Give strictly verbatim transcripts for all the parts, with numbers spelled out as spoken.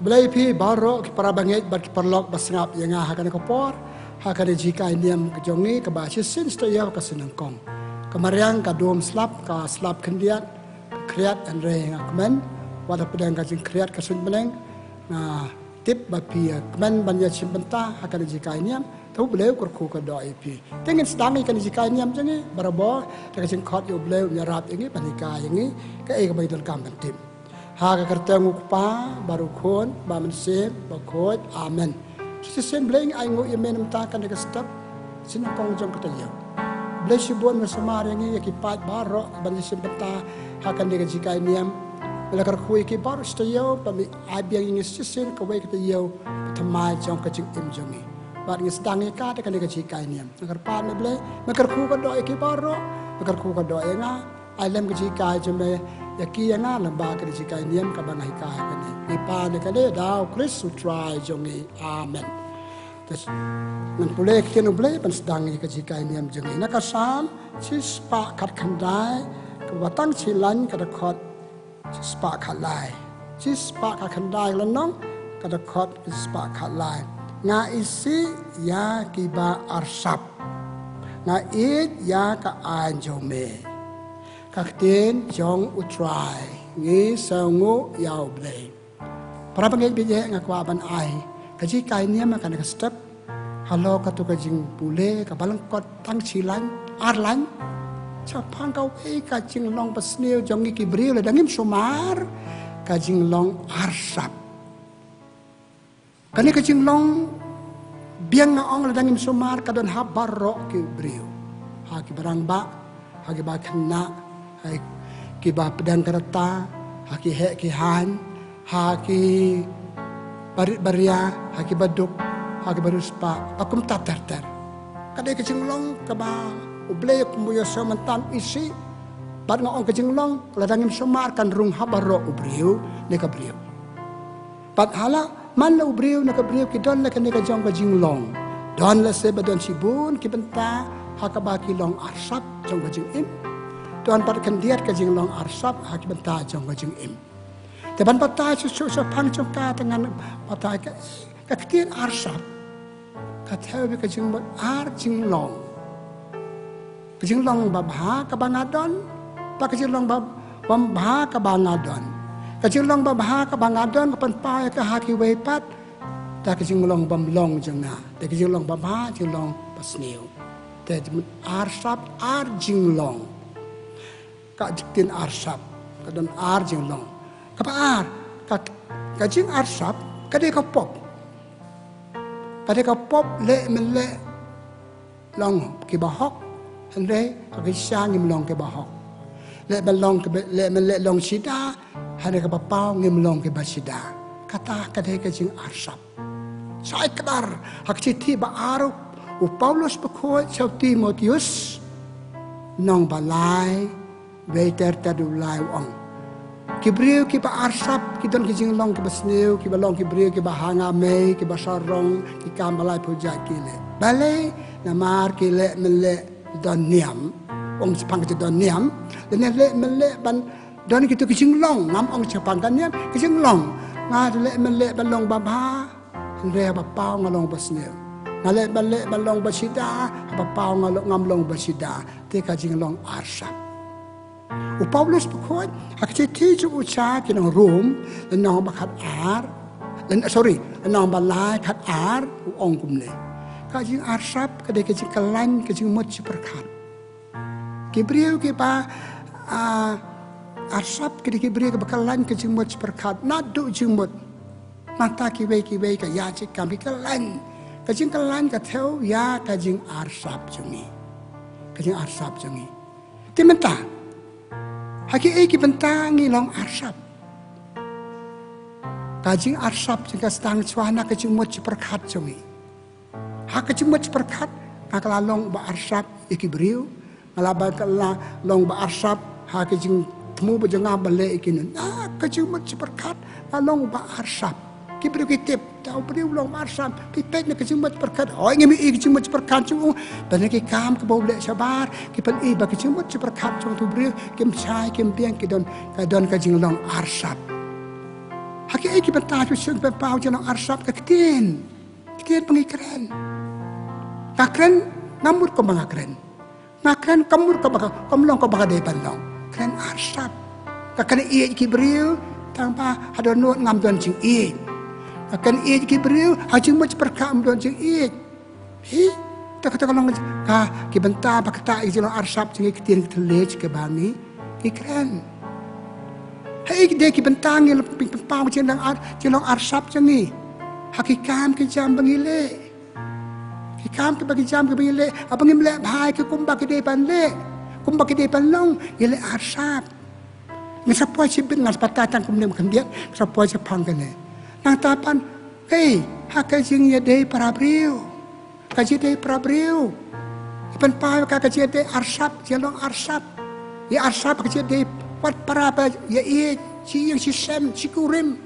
Blei phi baroh ki para bangeit bad ki paralok ba sngap ïa nga ha kane ka por, ha kane ka jinghikai niam ka jong ngi kaba shisien shi taïew ka sien nyngkong. Ka mariang ka dum slap, ka slap khyndiat, ka khriat, hynrei nga kmen, wat la pdeng ka jingkhriat ka suiñ bneng, nga tip ba phi ïa kmen ban ïa shim bynta ha kane ka jinghikai niam. To U Blei u kyrkhu kyrdoh ïa phi. Te ngin sdang ïa kane ka jinghikai niam jong ngi barabor, te ka jingkhot ïa U Blei un ïarap ïa ngi ban hikai ïa ngi kaei kaba ngi donkam ban tip. Ha ka kyrteng U Kpa bad U Khun bad U Mynsiem Bakhuid. Amen. Shisien Blei ngi ainguh ïa me mynta kane ka step sien nyngkong jong ka taïew. Blei shibun me sumar ïa ngi ïa ki paid baroh ban ïa shim bynta ha kane ka jinghikai niam. Me la kyrkhu ïa ki baroh shi taïew ba me ai biang ïa ngi shisien kawei ka taïew ba thymmai jong ka jingim jong ngi. Bad ngi sdang ïa ka da kane ka jinghikai niam. Me kyrpad me Blei, me kyrkhu kyrdoh ïa ki baroh, me kyrkhu kyrdoh ïa nga. Ai lem ka jinghikai jong me ïa ki ïa nga lyngba kane ka jinghikai niam kaba nga hikai ha kane. Ngi pan ïa kane da U Khrist U Trai jong ngi. Amen. Te ngan pule ïa ka ktien U Blei ban sdang ïa ka jinghikai niam jong ngi. Na ka Salm shispah khatkhyndai, kaba tang shi lain, ka dkhot shispah khatlai. Shispah khatkhyndai lynnong, ka dkhot shispah khatlai. Nga isih ïa kiba arsap. Nga ïeit ïa ka aiñ jong me. Ka ktien jong U Trai. Ngi sngewnguh ïa U Blei. Para bangeit baieit, nga kwah ban ai ka jinghikai niam ha kane ka step. Halor kato ka jingpule kaba lyngkot tang shi lain, ar lain. Shaphang kawei ka jinglong basniew jong ngi ki briew lada ngim sumar, ka jinglong arsap. Kane ka jinglong biang, nga ong, lada ngim sumar ka don ha baroh ki briew. Ha kiba rangbah, ha kiba khynnah, ha kiba pdeng ka rta, ha ki heh ki haiñ, ha ki barit baria, ha kiba duk, ha kiba riewspah, ba kumta ter ter. Ka dei ka jinglong kaba U Blei kumba ïohsngew mynta, isih, bad nga ong ka jinglong lada ngim sumar kan rung ha baroh u briew ne ka briew. Bad hala man la u briew ne ka briew ki don la kane ka jong ka jinglong. Don lehse ba don shibun ki bynta ha kaba ki long arsap jong ka jingim. Don pat khyndiat ka jinglong arsap ha ki bynta jong ka jingim. Te ban batai shuh shuh shaphang jong ka, te ngan batai ka, ka ktien arsap ka thew bad ka jingmut ar jinglong. Ka jinglong babha kaba nga don, bad ka jinglong ba, bym bha kaba nga don. Ka jinglong babha kaba nga don nga pynpaw ïa ka ha kiwei pat da ka jinglong bym long jong nga. Da ka jinglong babha, jinglong basniew. Te jingmut arsap ar jinglong. Ka jingktien arsap ka don ar jinglong. Kaba ar, ka, ka jingarsap ka dei ka pop. Ka dei ka pop, leh men leh long kiba hok, hynrei ha ka shisha ngim long kiba hok. Leh men long kiba, leh men leh long shida, hynrei kaba paw ngim long kiba shida. Kata ka dei ka jingarsap. Shai kdar ha ka shithi ba ar u Paulus bakhuid sha u Timotheus, lynnong ba lai, wei ter ter u lai, u ong: Ki briew kiba arsap ki don ki jinglong kiba sniew, kiba long ki briew kiba ha nga mei, kiba sarong, ki kam ba laiphew jait ki leh. Balei? Namar ki leh men leh don niam. Ong shaphang ka jingdon niam. Lane leh men leh ban don kito ki jinglong, ngam ong shaphang ka niam, ki jinglong. Nga leh men leh ban long babha, hynrei haba paw nga long basniew. Nga leh men leh ban long bashida, haba paw nga long, ngam long bashida. Te ka jinglong arsap. U Paulus bakhuid ha ka shithi jong u sha ki nong Rom, lynnong ba khatar, lyn-, sorry, lynnong ba lai khatar, u ong kumne: Ka jingarsap ka dei ka jingkyllain ka jingmut jingpyrkhat. Ki briew kiba, ah, arsap ki dei ki briew kiba kyllain ka jingmut jingpyrkhat. Naduh jingmut, nangta kiwei kiwei ka ïaid kam ki kyllain. Ka jingkyllain ka thew ïa ka jingarsap jong ngi. Ka jingarsap jong ngi. Te mynta, ha kiei ki bynta ngi long arsap? Ka jingarsap jong ngi ka sdang shuwa na ka jingmut jingpyrkhat jong ngi. Ha ka jingmut jingpyrkhat nga ka la long ba arsap ïa ki briew. Nga la ba ka la long ba arsap ha ka jingthmu ba jong nga ba leh ïa ki nun. Ha ka jingmut jingpyrkhat nga long ba arsap. Ki briew ki tip, ta u briew long ba arsap. Phi peit na ka jingmut jingpyrkhat. Hooid, ngim ïohi ka jingmut jingpyrkhat jong u, bad na ki kam kaba u leh shabar, ki pyni ba ka jingmut jingpyrkhat jong utu u briew kim shai kim biang, ki don, ka don ka jinglong arsap. Ha kiei ki bynta shu shong pynpaw jinglong arsap? Ka ktien. Ktien ba ngi kren. Nga kren, ngam mut kumba nga kren. Nga kren kam mut kumba ka, kam long kumba ka dei ban long. Kren arsap. Nga kren ïeit ki briew, tang ba ha dohnud ngam don jingïeit. Nga kren ïeit ki briew, ha jingmut jingpyrkhat ngam don jingïeit. Hi, ta kata ka long ka ki bynta ba kata i jinglong arsap jong ngi, ktien ki thylliej kiba ngi, ngi kren. Haei ki dei ki bynta ngi pynpaw jinglong ar, jinglong arsap jong ngi? Ha ki kam ki jam ba ngi leh. Ki kam kiba ki jam kiba ngi leh, haba ngim leh bha ïa ki kumba ki dei ban leh, kumba ki dei ban long, ngi leh arsap. Ngi sa poi shibit, nga sa batai tang kumne khyndiat, ngi sa poi shaphang kane. Nangta pat, hei, ha ka jingïadei para briew. Ka jingïadei para briew. I pynpaw ka, ka jingïadei arsap, jinglong arsap. Ïa arsap ka jingïadei wat para ba ïa, ïa shi ïing shi sem, shi kurim.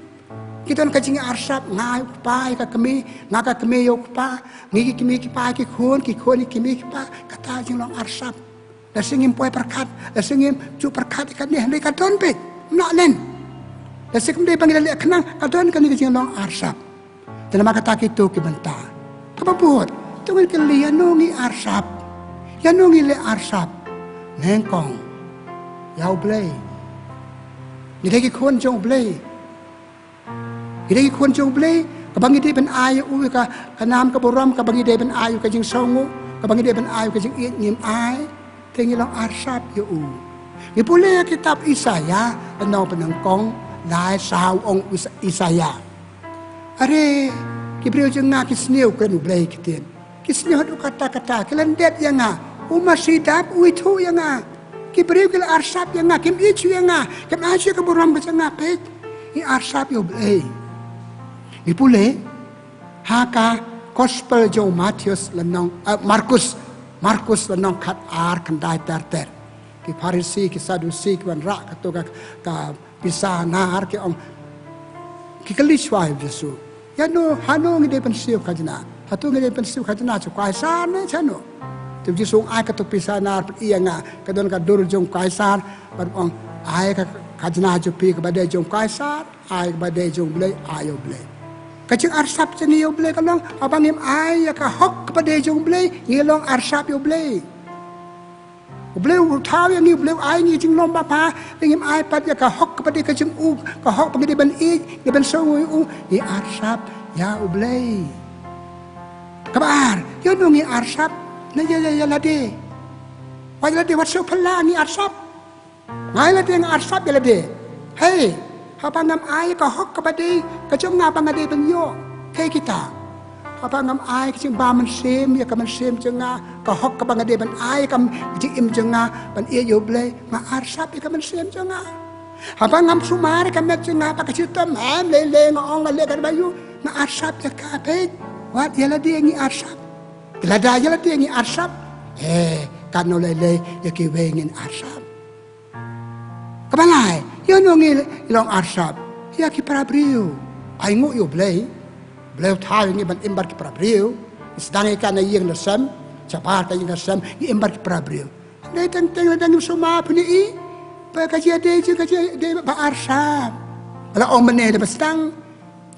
Ki don ka jingarsap, nga ïa u kpa ïa ka kmie, nga ka kmie ïa u kpa, ngi ki kmie ki kpa, ki khun, ki khun ki kmie ki kpa, kata jinglong arsap. Lehse ngim poi pyrkhat, lehse ngim ju pyrkhat ïa kane, hynrei ka don beit, mlak len. Lehse kam dei ba ngi la leh khnang, ka don kane ka jinglong arsap. Te namar kata kito ki bynta. Kaba bud, to ngin kylli ïano ngi arsap. Ïano ngi leh arsap. Nyngkong. Ïa U Blei. Ngi dei ki khun jong U Blei. Ngi dei ki khun jong U Blei, kaba ngi dei ban ai ïa u ka, ka nam ka burom, kaba ngi dei ban ai ïa u ka jingsngewnguh, kaba ngi dei ban ai ïa u ka jingïeit ngim ai, te ngi long arsap ïa u. Ngi pule ïa kitab Isaïah, lynnong ba nyngkong, lai saw ong Isa-, Isaïah. Are, ki briew jong nga ki sniew kren U Blei ki ktien. Ki sniew haduh katta katta, ki lyndet ïa nga. U Masi dap, u ithuh ïa nga. Ki briew ki la arsap ïa nga, kim ïeit shuh ïa nga, kim ai shuh ïa ka burom ka jong nga, peit. Ngi arsap ïa U Blei. Ngi pule ha ka Gospel jong u Mathaios lynnong, eh, Markus, Markus lynnong khatar, khyndai ter ter. Ki Pharisi, ki Sadusi, ki wanrah kato ka, ka pisa nar ki ong, ki kylli shuwa ïa U Jisu. Ïano, hano ngi dei ban siew khajna? Hato ngi dei ban siew khajna sha u Kaisar ne shano? Te U Jisu u ong, ai kato pisa nar pat ïa nga, ka don ka dur jong u Kaisar, bad u ong, ai ka khajna jong phi kaba dei jong u Kaisar, ai kaba dei jong U Blei, ai ïa U Blei. Ka jingarsap jong ngi ïa U Blei ka long, haba ngim ai ïa ka hok kaba dei jong U Blei, ngi long arsap ïa U Blei. U Blei u thaw ïa ngi, U Blei u ai ngi jinglong ba bha, te ngim ai pat ïa ka hok kaba dei ka jong u, ka hok ba ngi dei ban ïeit, ngi dei ban sngewnguh ïa u, ngi arsap ïa U Blei. Kaba ar, ïano ngi arsap? Na ïa, ïa, ïa lade. Wat ïa lade, wat sngewphylla ngi arsap. Nga ïa lade nga arsap ïa lade. Hei, haba ngam ai ka hok kaba dei ka jong nga ba nga dei ban ïoh. Kaei kita? Haba ngam ai ka jingbam mynsiem ïa ka mynsiem jong nga, ka hok kaba nga dei ban ai ka m-, ka jingim jong nga ban ïeit ïa U Blei, nga arsap ïa ka mynsiem jong nga. Haba ngam sumar ïa ka met jong nga bad ka shitom, em, lei lei nga ong nga leh kaba ïoh, nga arsap ïa ka, peit. Wat ïa lade ngi arsap. Lada ïa lade ngi arsap, eh, katno lei lei ïa kiwei ngin arsap. Kaba lai, ïano ngi long arsap? Ïa ki para briew. Ai nguh ïa U Blei. U Blei u thaw ïa ngi ban im bad ki para briew. Sdang ïa ka na ïing na sem, shabar ka ïing na sem, ngi im bad ki para briew. Dei teng teng lada ngim sumar pynïaid ba ka jingïadei jong, ka jingïadei ba arsap. Ba la ong mynne da ba sdang.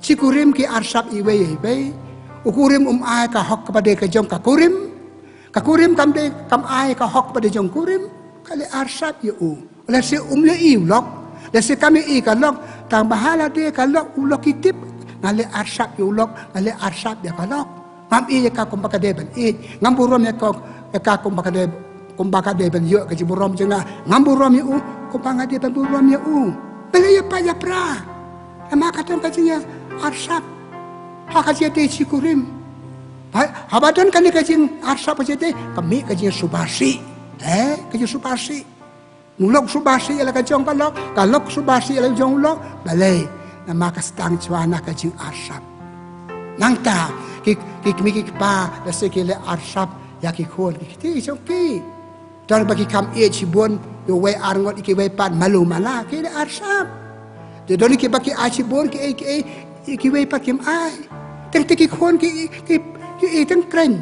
Shi kurim ki arsap iwei ïa iwei. U kurim um ai ka hok kaba dei ka jong ka kurim. Ka kurim kam dei, kam ai ka hok ba dei jong kurim, ka leh arsap ïa u. Lehse um ïohi u lok, lehse kam ïohi ka lok, tang ba ha lade ka lok, u lok i tip, nga leh arsap ïa u lok, nga leh arsap ïa ka lok. Ngam ïeit ïa ka kumba ka dei ban ïeit, ngam burom ïa ka, ïa ka kumba ka dei, kumba ka dei ban ïoh ka jingburom jong nga, ngam burom ïa u kumba nga dei ban burom ïa u. Balei ïa pat ïa pra? Namar ka don ka jingïa arsap ha ka jingïadei shi kurim. Ba, haba don kane ka jingarsap ka jingïadei, ka mih ka jingsubashi. Eh, ka jingsubashi. U lok subashi ïa la ka jong ka lok, ka lok subashi ïa la ka jong u lok. Balei? Namar ka sdang shuwa na ka jingarsap. Nangta ki, ki kmie ki kpa lehse ki leh arsap ïa ki khun ki kti jong ki. Don ba ki kham ïeit shibun ïa uwei ar ngut, ïa kiwei pat malu mala, ki leh arsap. Te don kiba ki ai shibun, ki ei, ki ei, ïa kiwei pat kim ai. Teng te ki khun ki, ki, ki ei teng kren.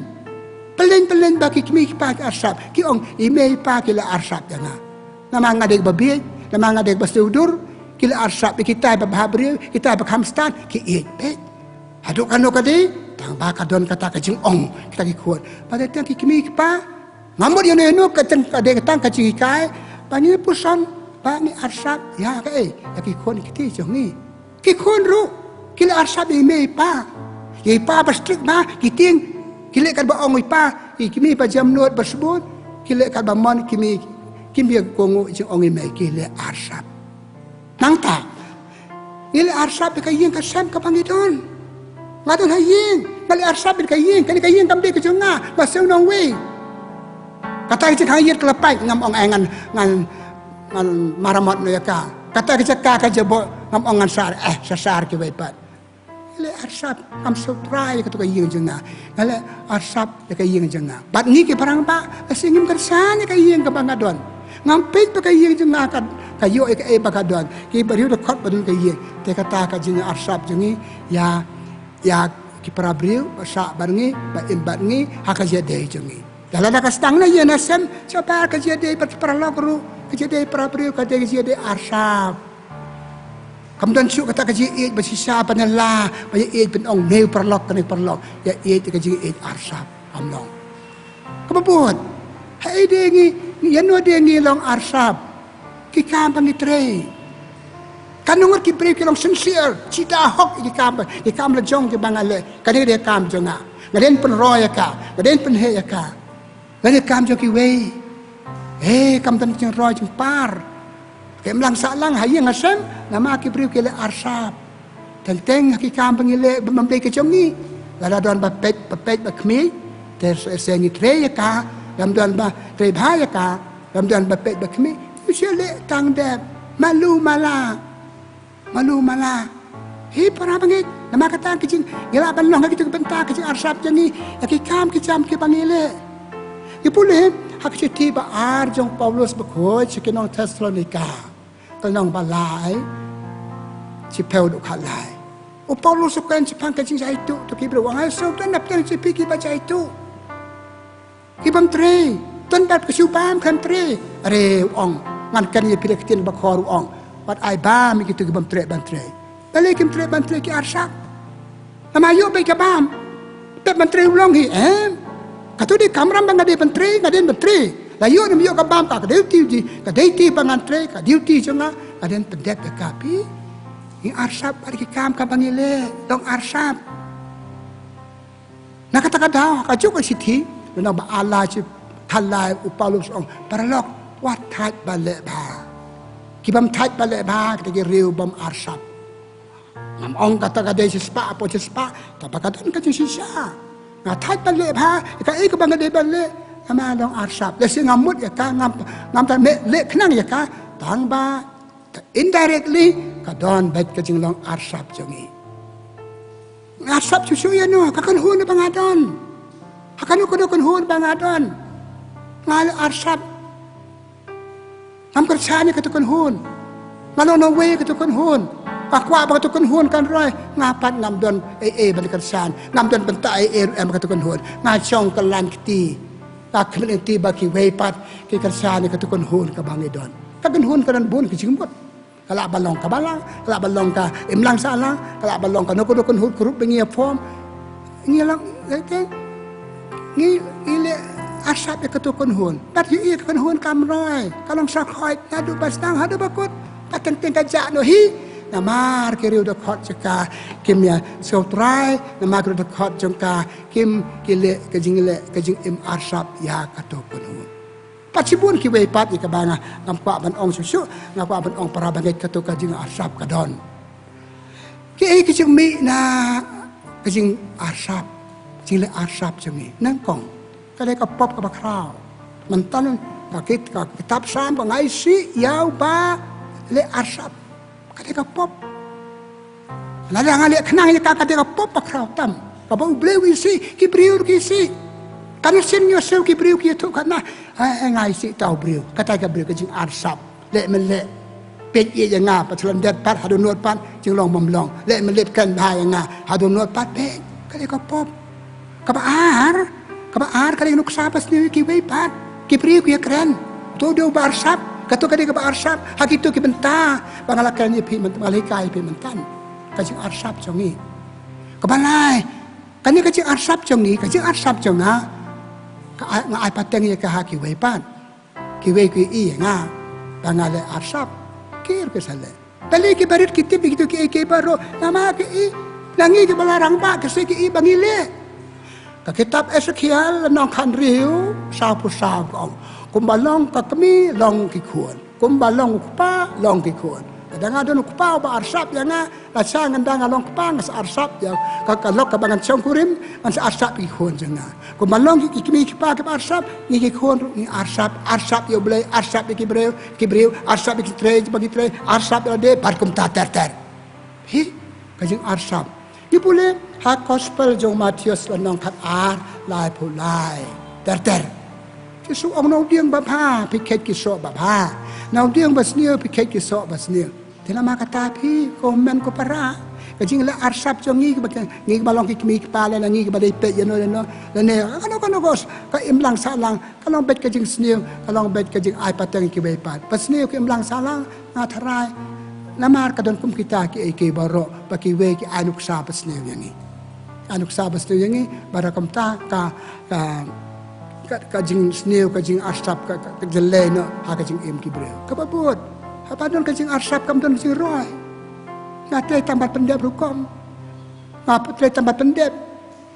Pyllein pyllein ba ki kmie ki kpa ki arsap, ki ong i mei i pa ki leh arsap ïa nga. Namar nga dei ba bieit, namar nga dei ba siew dur. Ki leh arsap ïa kitai ba bhabriew, kitai ba kham stad, ki ïeit beit. Haduh kano ka dei, tang ba ka don kata ka jingong kita ki khun. Ba dei tang ki kmie ki kpa, ngam mut ïano ïano, ka tang ka dei ka tang ka jinghikai ba ngi puson, ba ngi arsap ïa kaei, ïa ki khun ki kti jong ngi. Ki khun ruh ki leh arsap ïa i mei i pa. Ïa i pa ba strict ba ki tieng, ki leh kat ba ong i pa. Ki kmie ba jemnud ba sbun, ki leh kat ba mon, ki mei kim ïa kohnguh jingong i mei, ki leh arsap. Nangta ngi leh arsap ïa ka ïing ka sem kaba ngi don. Nga don ha ïing, nga leh arsap ïa ka ïing, kane ka ïing kam dei ka jong nga, nga siew nongwei. Kata ka jingkhang ïit ka la pait, ngam ong ai ngan, ngan, ngan maramot noh ïa ka. Kata ka jaka ka jaboh, ngam ong ngan sar, eh, sa sar kiwei pat. Ngi leh arsap, ngam sngewthuh ïa kato ka ïing jong nga. Nga leh arsap ïa ka ïing jong nga. Bad ngi ki barangbah, lehse ngim kynsan ïa ka ïing kaba nga don. Ngam peit ba ka ïing jong nga ka, ka ïoh ïa kaei ba ka don. Ki briew dkhot ba don ka ïing. Te kata ka jingarsap jong ngi ïa, ïa ki para briew ba sah bad ngi, ba im bad ngi ha ka jingïadei jong ngi. Lada ka sdang na ïing na sem, shabar ka jingïadei bad ki paralok ruh, ka jingïadei para briew ka dei ka jingïadei arsap. Kam don shuh kata ka jingïeit ba shisha, ba nylla, ba ïeit ban ong, ne u paralok, kane u paralok. Ïa ïeit ka jingïeit arsap. Kam long. Kaba bud. Haei de ngi, ïano de ngi long arsap? Ki kam ba ngi trei. Katno ngut ki briew ki long sincere, shisha hok ïa ki kam, ki kam la jong kiba nga leh. Kane de kam jong nga. Nga dei ban pynroi ïa ka, nga dei ban pynheh ïa ka. Lane kam jong kiwei. Eh, kam don jingroi jingpar. Ka imlang sahlang ha ïing ha sem, namar ki briew ki leh arsap. Teng teng ha ki kam ba ngi leh, bym dei ka jong ngi. Lada don ba peit, ba peit ba khmih, te se, se ngi trei ïa ka. Lada don ba trei bha ïa ka, lada don ba peit ba khmih, ngi shu leh tang dep. Malu mala. Malu mala. Hi para bangeit, namar kata ka jing, ngi lah ban long ha kito ki bynta ka jingarsap jong ngi ïa ki kam ki jam kiba ngi leh. Ngi pule ha ka shithi ba ar jong u Paulus bakhuid sha ki nong Thessalonika. Ka lynnong ba lai, shiphew haduh khatlai. U Paulus u kren shaphang ka jingjaituh to ki briew, u ong ai sngewthuh na pdeng jong phi kiba jaituh. Ki bym trei, don bad ka shu bam khlem trei. Are u ong, ngan kren ïa phi da ka ktien bakhor, u ong, wat ai bam ïa kito ki bym treh ban trei. Balei kim treh ban trei? Ki arsap. Namar ïoh beit ka bam, beit ban trei u long hi, em. Kato dei kamram ba nga dei ban trei, nga dei ban trei. La ïoh ne ym ïoh ka bam, ka, ka duty, ka duty ba ngan trei, ka duty jong nga, nga dei ban pyndep ïa ka. Phi, ngi arsap bad ki kam kaba ngi leh, long arsap. Na kata ka daw, ha kajuh ka shithi, lynnong ba ar, shiphew khatlai, u Paulus u ong, paralok, wat thait ban leh bha. Ki bym thait ban leh bha, kita ki riew bym arsap. Ngam ong kata ka dei shispah, hapoh shispah, tangba ka don ka jingshisha. Nga thait ban leh bha ïa kaei kaba nga dei ban leh, namar long arsap. Lehse ngam mut ïa ka, ngam, ngam tang leh khnang ïa ka, tangba indirectly, ka don beit ka jinglong arsap jong ngi. Nga arsap shuh shuh ïano, ha ka kynhun ba nga don. Ha kano kano kynhun ba nga don, nga leh arsap. Ngam kyrshan ïa kato kynhun. Nga long nongwei ïa kato kynhun. Nga kwah ba kato kynhun kan roi. Nga pat ngam don ei ei ban kyrshan, ngam don bynta ei ei ruh em ha kato kynhun. Nga shong kyllaiñ kti. Nga khmih lynti ba kiwei pat ki kyrshan ïa kato kynhun kaba ngi don. Ka kynhun ka don bun ki jingmut. Ka lah ban long ka balang, ka lah ban long ka imlang sahlang, ka lah ban long kano kano ka kynhun, ka ruh ba ngi ïa form. Ngi long, eh, te, ngi, ngi leh arsap ïa kato ka kynhun. Bad ïa ka kynhun kam roi, ka long sakhoit, naduh ba sdang haduh ba kut. Ka teng teng ka jah noh hi. Namar ki riew dkhot jong ka kim ïa sngewthuh, namar ki riew dkhot jong ka kim, ki leh ka jingleh ka jingim arsap ïa kato ka kynhun. Pat shibun kiwei pat ïa kaba nga, ngam kwah ban ong shuh shuh, nga kwah ban ong para bangeit, kato ka jingarsap ka don. Kiei ki jingmih na ka jingarsap, jingleh arsap jong ngi? Nyngkong, ka dei ka pop kaba khraw. Mynta ka kit, ka kitab Salm ka ong, ai shi ïa uba leh arsap. Ka dei ka pop. Lada nga leh khnang ïa ka, ka dei ka pop ba khraw tam. Kaba U Blei u isih, ki briew ruh ki isih. Ka mynsiem ngi shu, ki briew ki ïathuh katno. Ai, ai, nga isih ïa uta u briew. Kata ka briew ka jingarsap. Leh mynleh. Peit ïa nga, pat sha lyndet pat, haduh nud pat, jinglong bym long. Leh mynleh, kren bha ïa nga, haduh nud pat, peit. Ka dei ka pop. Kaba ar, kaba ar, ka dei ka nuksa ba sniew ïa kiwei pat. Ki briew ki ïakren. To dei uba arsap. Kato ka dei kaba arsap ha kito ki bynta ba nga la kren ïa phi mynta, ba nga la hikai ïa phi mynta. Ka jingarsap jong ngi. Kaba lai, kane ka jingarsap jong ngi, ka jingarsap jong nga, ka ai, nga ai pateng ïa ka ha kiwei pat. Kiwei ki ïohi ïa nga ba nga leh arsap, ki ruh ki sa leh. Balei ki barit ki tip ïa kito kiei kiei baroh? Namar ki ïohi, na ngi kiba la rangbah ki sa ki ïohi ba ngi leh. Ka kitab Esekiel lynnong khathynriew, sawphew saw ka ong, kumba long ka kmie long ki khun, kumba long u kpa long ki khun. Lada nga don u kpa uba arsap ïa nga, lashai ngan da nga long kpa, nga sa arsap ïa ka, ka lok kaba ngan shongkurim, ngan sa arsap ïa ki khun jong nga. Kumba long ki, ki kmie ki kpa kiba arsap, ngi ki khun ruh ngi arsap, arsap ïa U Blei, arsap ïa ki briew, ki briew, arsap ïa ki trei ba ngi trei, arsap ïa lade, bad kumta ter ter. Hi, ka jingarsap. Ngi pule ha Gospel jong u Mathaios lynnong khatar, laiphew lai, ter ter. Jisu ong, na u dieng babha phi kheit ki soh babha, na u dieng basniew phi kheit ki soh basniew. Te namar kata phi, ko hynmen ko para, ka jingleh arsap jong ngi kiba, ngi kiba long ki kmie ki kpa, lane ngi kiba dei peit ïano ïano, lane kano kano, ka imlang sahlang, ka long beit ka jingsniew, ka long beit ka jingai pateng ïa kiwei pat. Basniew, ka imlang sahlang, nga tharai, namar ka don kum kita kiei kiei baroh ba kiwei ki ai nuksa basniew ïa ngi. Ai nuksa basniew ïa ngi, bad kumta ka, ka, ka, ka jingsniew, ka jingarsap, ka, ka, ka jyllei noh ha ka jingim ki briew. Kaba bud, haba don ka jingarsap kam don ka jingroi. Nga trei tang bad pyndep rukom. Nga trei tang bad pyndep.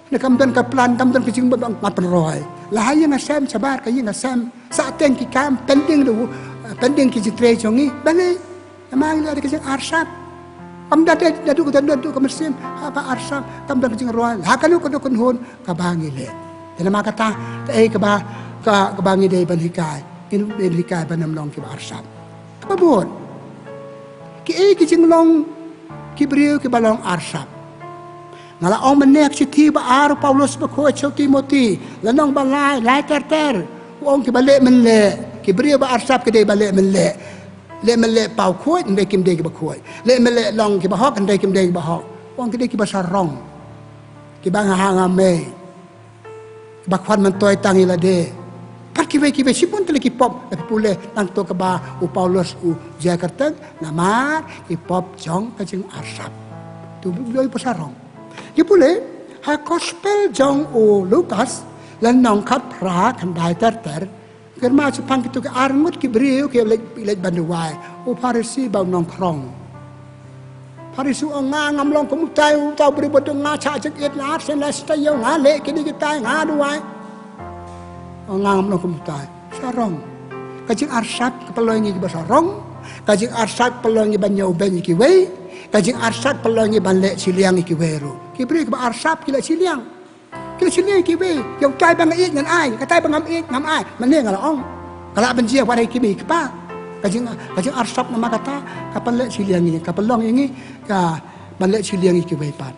Ne kam don ka plan, kam don ka jingbym, nga pynroi. La ha ïing ha sem, shabar ka ïing ha sem. Sah teng ki kam, pending ruh, pending ki jingtrei jong ngi. Balei? Namar ngi la da ka jingarsap. Kam da, da, da duh, da duh, da duh ka mynsiem, haba arsap, kam don ka jingroi. La ha kano kano ka kynhun kaba ngi leh. Te namar kata, kaei kaba, ka, kaba ngi dei ban hikai? Ngi dei ban hikai ban ym long kiba arsap. Kaba bud, kiei ki jinglong ki briew kiba long arsap? Nga la ong mynne ha ka shithi ba ar u Paulus bakhuid sha u Timothy, lynnong ba lai, lai ter ter. U ong kiba leh mynleh, ki briew ba arsap ki dei ba leh mynleh. Leh mynleh paw khuid, hynrei kim dei kiba khuid. Leh mynleh long kiba hok, hynrei kim dei kiba hok. U ong ki dei kiba sarong, kiba nga ha nga mei, ba khwan myntoi tang ïa lade. Bad kiwei kiwei shibun tylli ki pop, la pule, nangta kaba u Paulus u jia kyrteng, namar ki pop jong ka jingarsap. To u dei ba sarong. Ngi pule ha Gospel jong u Lukas, lynnong khatphra, khyndai ter ter. Kyrpad shaphang kito ki arngut ki briew ki leit, leit ban duwai. U Pharisi bad u nongkhrong. Pharisi u ong, nga ngam long kum utai, utai u briew ba duk, nga shah jingit, nga shen la shen taïew, nga leh kine kitai, nga duwai. U ong, nga ngam long kum utai. Sarong. Ka jingarsap ka pynlong ïa ngi kiba sarong. Ka jingarsap ka pynlong ïa ngi ban ïoh beiñ ïa kiwei. Ka jingarsap ka pynlong ïa ngi ban leh shiliang ïa kiwei ruh. Ki briew kiba arsap ki leh shiliang. Ki leh shiliang ïa kiwei. Ïa utai ba nga ïeit ngan ai, katai ba ngam ïeit ngam ai. Mynne nga la ong, ka lah ban jia wat ha ki kmie ki kpa. Ka jing, ka jingarsap namar kata ka pynleh shiliang ïa ngi, ka pynlong ïa ngi ka ban leh shiliang ïa kiwei pat.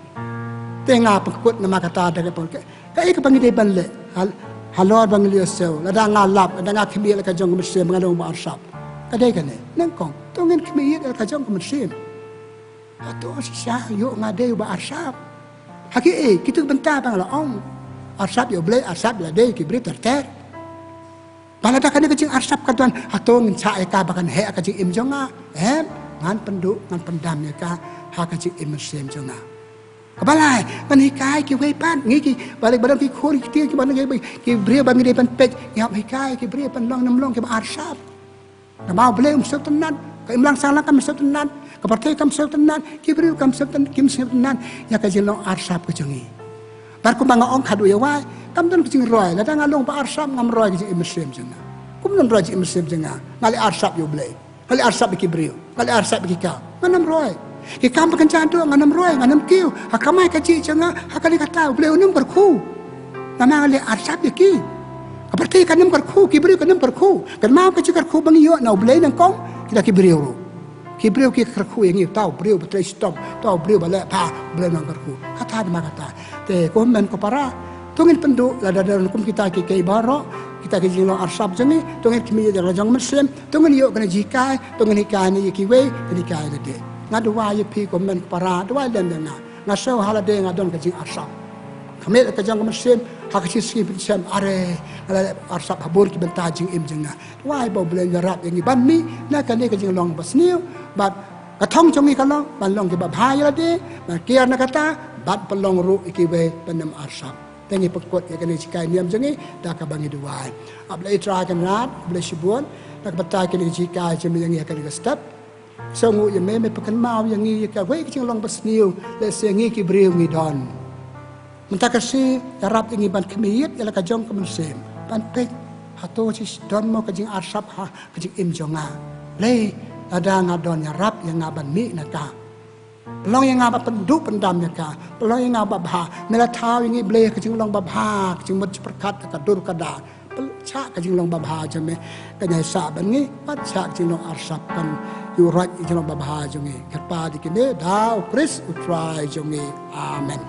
Te nga pynkut namar kata da ka pynleh. Kaei kaba ngi dei ban leh? Hal-, halor ba ngi leh siew, lada nga lap, lada nga khmih ïa la ka jong ka mynsiem, nga long ba arsap. Ka dei kane, nyngkong, to ngin khmih ïa la ka jong ka mynsiem. Hato shisha ïoh nga dei uba arsap? Ha kiei, kito ki bynta ba nga la ong. Arsap ïa U Blei, arsap ïa lade, ki briew ter ter. Ba lada kane ka jingarsap ka don, hato ngin shah ïa ka ba kan heh ha ka jingim jong nga? Em, ngan pynduh, ngan pyndam ïa ka ha ka jingim mynsiem jong nga. Kaba lai, ngan hikai kiwei pat, ngi ki, ba leh ba don ki khun ki kti, kiba don ki, ki briew ba ngi dei ban peit, ngi hap hikai ki briew ban long nym long kiba arsap. Namar U Blei um sngewtynnat, ka imlang sahlang kam sngewtynnat, ka pyrthei kam sngewtynnat, ki briew kam sngewtyn-, kim sngewtynnat ïa ka jinglong arsap ka jong ngi. Bad kumba nga ong, haduh ïa wai kam don ka jingroi, lada nga long ba arsap ngam roi ka jingim mynsiem jong nga. Kum ngan roi jingim mynsiem jong nga? Nga leh arsap ïa U Blei, nga leh arsap ïa ki briew, nga leh arsap ïa ki kam, ngan ym roi. Ki kam ba kynja duh ngan ym roi, ngan ym kiew. Ha ka kamai kajih jong nga, ha kane kata, U Blei un ym kyrkhu. Namar nga leh arsap ïa ki. Ka pyrthei kan ym kyrkhu, ki briew kin ym kyrkhu. Kynmaw ka jingkyrkhu ba ngi ïoh na U Blei nyngkong, kita ki briew ruh. Ki briew ki kyrkhu ïa ngi, uta u briew ba trei shitom, uta u briew ba leh bha, U Blei un ym kyrkhu. Kata namar kata. Te ko hynmen ko para, to ngin pynduh, lada don kum kita kiei kiei baroh, kita ki jinglong arsap jong ngi, to ngin khmih ïa la jong mynsiem, to ngin ïoh kane jinghikai, to ngin hikai ne ïa kiwei, ngin hikai lade. Nga duwai ïa phi ko hynmen ko para, duwai lem ïa nga. Nga sngew ha lade nga don ka jingarsap. Khmih ka jong ka mynsiem ha ka shi sngi pynshem, are, la arsap ha bun ki bynta jingim jong nga. Wai ba U Blei un ïarap ïa ngi ban mih na kane ka jinglong basniew bad ka thong jong ngi ka long ban long kiba bha ïa lade, ban kiar na kata bad pynlong ruh ïa kiwei ban ym arsap. Te ngi pynkut ïa kane ka jinghikai niam jong ngi da kaba ngi duwai. A Blei Trai Kynrad, A Blei shibun, na ka bynta kane ka jinghikai jong me ïa ngi ha kane ka step. Sngewnguh ïa me, me pynkynmaw ïa ngi ïa kawei ka jinglong basniew lehse ngi ki briew ngi don. Mynta ka sngi ïarap ïa ngi ban khmih ïa la ka jong ka mynsiem ban peit, hato shi don mo ka jingarsap ha ka jingim jong nga. Blei, lada nga don, ïarap ïa nga ban mih na ka. Pynlong ïa nga ba pynduh pyndam ïa ka. Pynlong ïa nga ba bha. Me la thaw ïa ngi Blei ka jinglong ba bha, ka jingmut jingpyrkhat, ka dur ka dar. Pynshah ka jinglong ba bha jong me. Kan ïai sah ban ngi, pynshah ka jinglong arsap, kan ïuh roi ïa ka jinglong ba bha jong ngi. Kyrpad ïa kine da U Khrist U Trai jong ngi. Amen.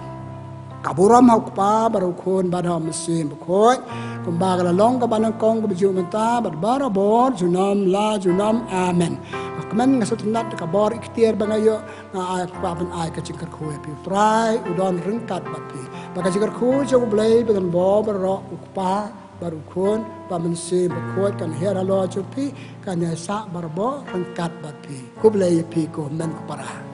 Ka burom ha U Kpa bad U Khun bad ha U Mynsiem Bakhuid, kumba ka la long kaba nyngkong kaba jong mynta bad barabor junom la junom. Amen. Nga kmen nga sngewtynnat ka bor ikhtiar ba nga ïoh, nga ai Kpa ban ai ka jingkyrkhu ïa phi. U Trai u don ryngkat bad phi. Ba ka jingkyrkhu jong U Blei ba don bor baroh, U Kpa bad U Khun bad U Mynsiem Bakhuid, kan hiar halor jong phi, kan ïai sah barabor ryngkat bad phi. Khublei ïa phi ko hynmen ko para.